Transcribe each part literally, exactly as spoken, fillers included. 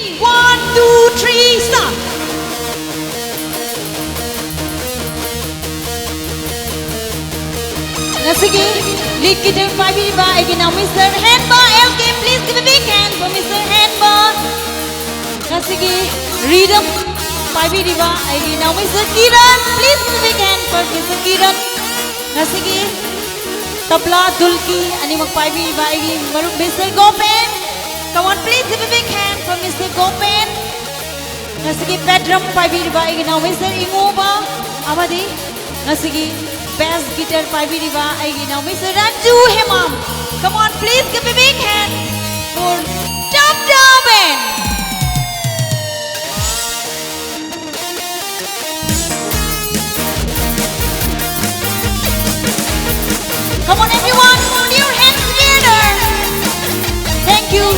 One, two, three, start! ꯉꯁꯤꯒꯤ lead guitar ꯄꯥꯏꯕꯤꯔꯤꯕ ꯑꯩꯒꯤ ꯏꯅꯥꯎ Mister ꯍꯦꯟꯕ, L K, please give a big hand for Mister ꯍꯦꯟꯕ꯫ ꯉꯁꯤꯒꯤ rhythm ꯄꯥꯏꯕꯤꯔꯤꯕ ꯑꯩꯒꯤ ꯏꯅꯥꯎ Mister Kiran, please give a big hand for Mister Kiran. ꯉꯁꯤꯒꯤ ꯇꯕ꯭ꯂꯥ, ꯙꯨꯜꯀꯤ ꯑꯅꯤꯃꯛ ꯄꯥꯏꯕꯤꯔꯤꯕ ꯑꯩꯒꯤ ꯃꯔꯨꯞ Mister ꯒꯣꯄꯦꯟ꯫ Come on, please give a big hand for Mister ꯒꯣꯄꯦꯟ꯫ ꯉꯁꯤꯒꯤ bass drum ꯄꯥꯏꯕꯤꯔꯤꯕ ꯑꯩꯒꯤ ꯏꯅꯥꯎ Mister ꯏꯉꯣꯕ ꯑꯃꯗꯤ ꯉꯁꯤꯒꯤ bass guitar ꯄꯥꯏꯕꯤꯔꯤꯕ ꯑꯩꯒꯤ ꯏꯅꯥꯎ Mister ꯔꯟꯖꯨ Hemam. Come on, please give a big hand for Top Top Band. Come on, everyone, put your hands together. Thank you.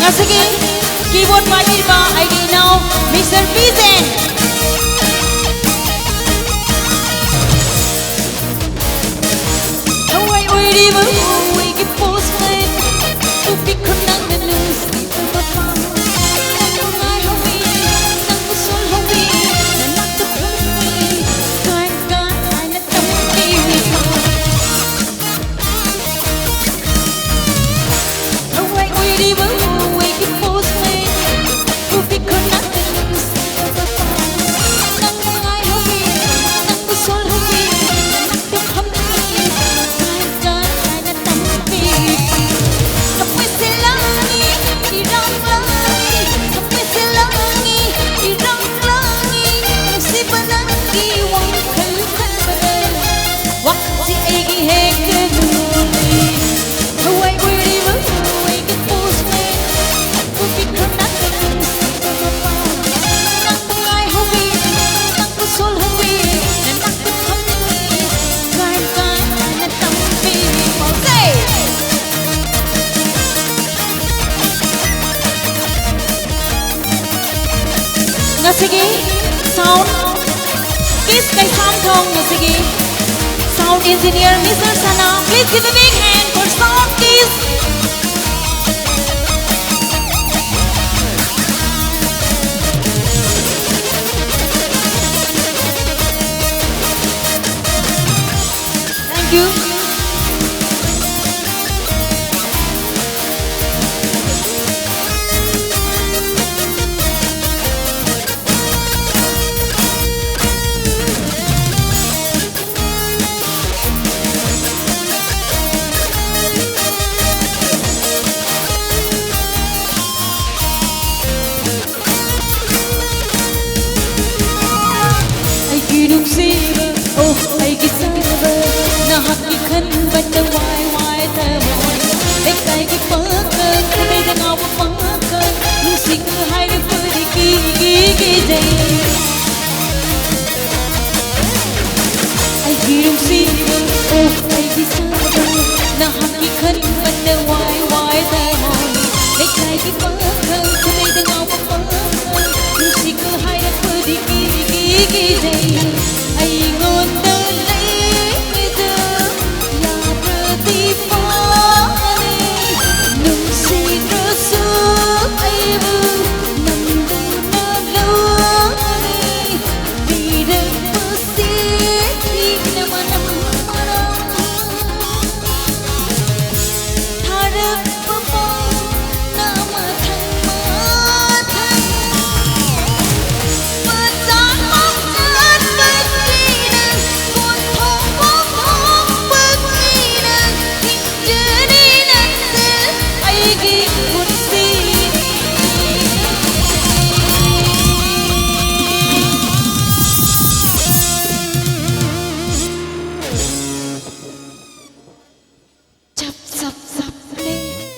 ꯉꯁꯤꯒꯤ keyboard ꯄꯥꯏꯕꯤꯔꯤꯕ ꯑꯩꯒꯤ ꯏꯅꯥꯎ Mister ꯕꯤꯖꯦꯟ꯫ ꯊꯋꯥꯏ ꯑꯣꯏꯔꯤꯕ ꯑꯩꯒꯤ postman, ꯄꯨꯕꯤꯈ꯭ꯔꯣ ꯅꯪꯅ ꯅꯨꯡꯁꯤꯕ ꯃꯐꯝ꯫ ꯅꯪꯕꯨ ꯉꯥꯏꯍꯧꯏ, ꯅꯪꯕꯨ ꯁꯣꯜꯍꯧꯏ, ꯅꯅꯥꯛꯇ ꯐꯝꯍꯧꯏ, ꯀꯥꯏ ꯀꯥꯏꯅ ꯇꯝꯕꯤꯔꯤꯕ꯫ ꯊꯋꯥꯏ ꯑꯣꯏꯔꯤꯕ ꯑꯩꯒꯤ postman, ꯄꯨꯕꯤꯈ꯭ꯔꯣ ꯅꯪꯅ ꯅꯨꯡꯁꯤꯕ ꯃꯐꯝ꯫ ꯅꯪꯕꯨ ꯉꯥꯏꯍꯧꯏ, ꯅꯪꯕꯨ ꯁꯣꯜꯍꯧꯏ, ꯅꯅꯥꯛꯇ ꯐꯝꯍꯧꯏ, ꯀꯥꯏ ꯀꯥꯏꯅ ꯊꯝꯕꯤꯔꯤ꯫ ꯊꯃꯣꯏꯁꯦ ꯂꯥꯡꯏ, ꯏꯔꯥꯡ ꯂꯥꯡꯏ, ꯊꯃꯣꯏꯁꯦ ꯂꯥꯡꯏ, ꯏꯔꯥꯡ ꯂꯥꯡꯏ, ꯅꯨꯡꯁꯤꯕ ꯅꯪꯒꯤ ꯋꯥꯈꯜ ꯈꯟꯕꯗ ꯋꯥꯈꯜꯁꯤ ꯑꯩꯒꯤ ꯍꯦꯛꯇ ꯅꯨꯡꯉꯥꯏ꯫ ꯊꯋꯥꯏ ꯑꯣꯏꯔꯤꯕ ꯑꯩꯒꯤ postman, ꯄꯨꯕꯤꯈ꯭ꯔꯣ ꯅꯪꯅ ꯅꯨꯡꯁꯤꯕ ꯃꯐꯝ꯫ ꯅꯪꯕꯨ ꯉꯥꯏꯍꯧꯏ, ꯅꯪꯕꯨ ꯁꯣꯜꯍꯧꯏ, ꯅꯅꯥꯛꯇ ꯐꯝꯍꯧꯏ, ꯀꯥꯏ ꯀꯥꯏꯅ ꯇꯝꯕꯤꯔꯤ꯫ ꯄꯥꯎꯖꯩ! ꯉꯁꯤꯒꯤ sound, give a big hand for Mister Kiran. Keishamthong ꯑꯁꯤꯒꯤ sound engineer Mister Sana, please give a big hand for sound, please. Thank you. ꯑꯩꯒꯤ ꯅꯨꯡꯁꯤꯕ, ꯑꯣ ꯑꯩꯒꯤ ꯆꯥꯕ, ꯅꯍꯥꯛꯀꯤ ꯈꯟꯕꯗ ꯋꯥꯏ ꯋꯥꯏ ꯊꯃꯣꯏ꯫ ꯂꯩꯀꯥꯏꯒꯤ ꯄꯥꯈꯪ, ꯂꯩꯀꯥꯏꯗ ꯉꯥꯎꯕ ꯄꯥꯈꯪ, ꯅꯨꯡꯁꯤꯕ ꯍꯥꯏꯔꯛꯄꯗꯤ ꯀꯤ ꯀꯤ ꯀꯤꯖꯩ꯫ ꯑꯩꯒꯤ ꯅꯨꯡꯁꯤꯕ, ꯑꯣ ꯑꯩꯒꯤ ꯆꯥꯕ, ꯅꯍꯥꯛ